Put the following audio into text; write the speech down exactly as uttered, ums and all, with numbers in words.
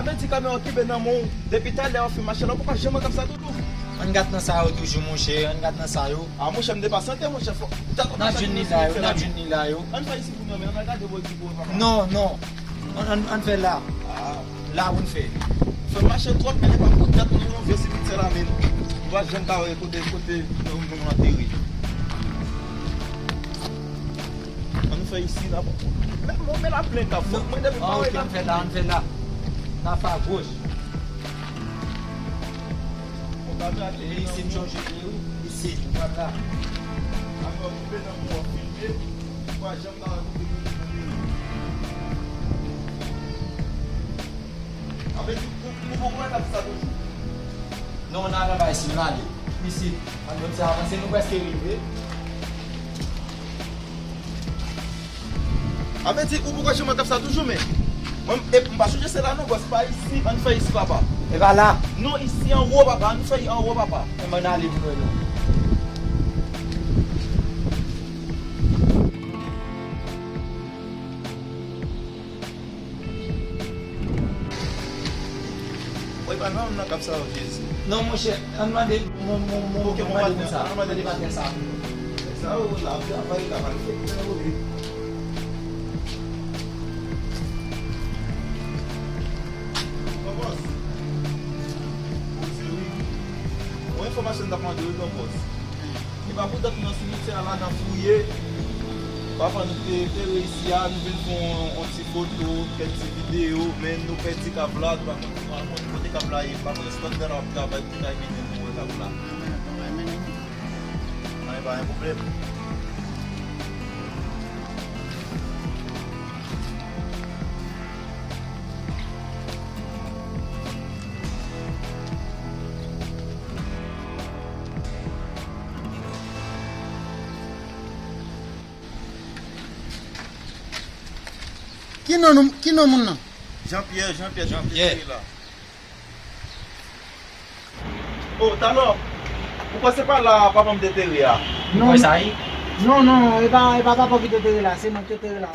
Medikaman yo kenbe nan men w depi talè w ap fè machin la, ou poko janm wè kòb sa toujou? Ann gad nan sa yo toujou, monchè, ann gad nan sa yo. A, monchè, m depasante, monchè, fò. N ap jwenn li la yo, n ap jwenn li la yo. Ann fè isi pou nou, men ann al gade bò isi pou yo, papa. Non, non. Ann, ann, ann fè la. A. La pou n fè. Fè mache twòp, men e pa pou dat nou yon vye simityè la, men. Ou pa janm ka wè kote, kote nou, nou antere. Ann fè isi la. Men, men, men la plen k ap fè. Mwen depi m pa wè la. Ann fè la, ann fè la. N ap fè agoch. E isi m chonje li, wi. Isi, m pral la. Alò, koupe nan pou w filme. Ou pa janm ka wè kote moun yo. Sa vle di, ou, ou poko wè kòb sa toujou? Non, n al anba isi, n ale. Isi, ann konn sa avanse, nou prèske rive. Sa vle di, ou poko janm wè kòb sa toujou, men. Mwen, e, m pa sonje se la non, bòs, pa isi, ann fè isi, papa. E pa la. Non, isi anwo, papa, ann fè anwo, papa. Enben, n ale pou nou wè non. Woy, pa nan, nan kòb sa yo, Jezi. Non, monchè, ann mande mon, mon, mon, ok, mon mande patnè, moun sa. Ann mande patnè sa. Sa yo la ap travay, la pral fè kouzen yo, wi. Bon, bòs. Bon, se wi. Bon enfòmasyon m t ap mande, wi, bon, bòs. E pa pou dat nou nan simityè a la, n ap fouye. Pafwa nou te, te reyisi a, nou vin fè yon, yon ti foto, kèk ti videyo, men nou pèdi kab la, nou pa konn, nou pa konn kote kab la ye, pa konn si kòm nan ap travay pou kay mennen nou wè kab la. Anyen, pa gen pwoblèm. Ki non nou, ki non moun nan? Jean Pierre, Jean Pierre, Jean Pierre. Jean Pierre. Oh, talò, ou kwè se pa la papa m te tere a? Non, non, non, e pa, e pa papa w ki te tere la, se mwen ki te tere la.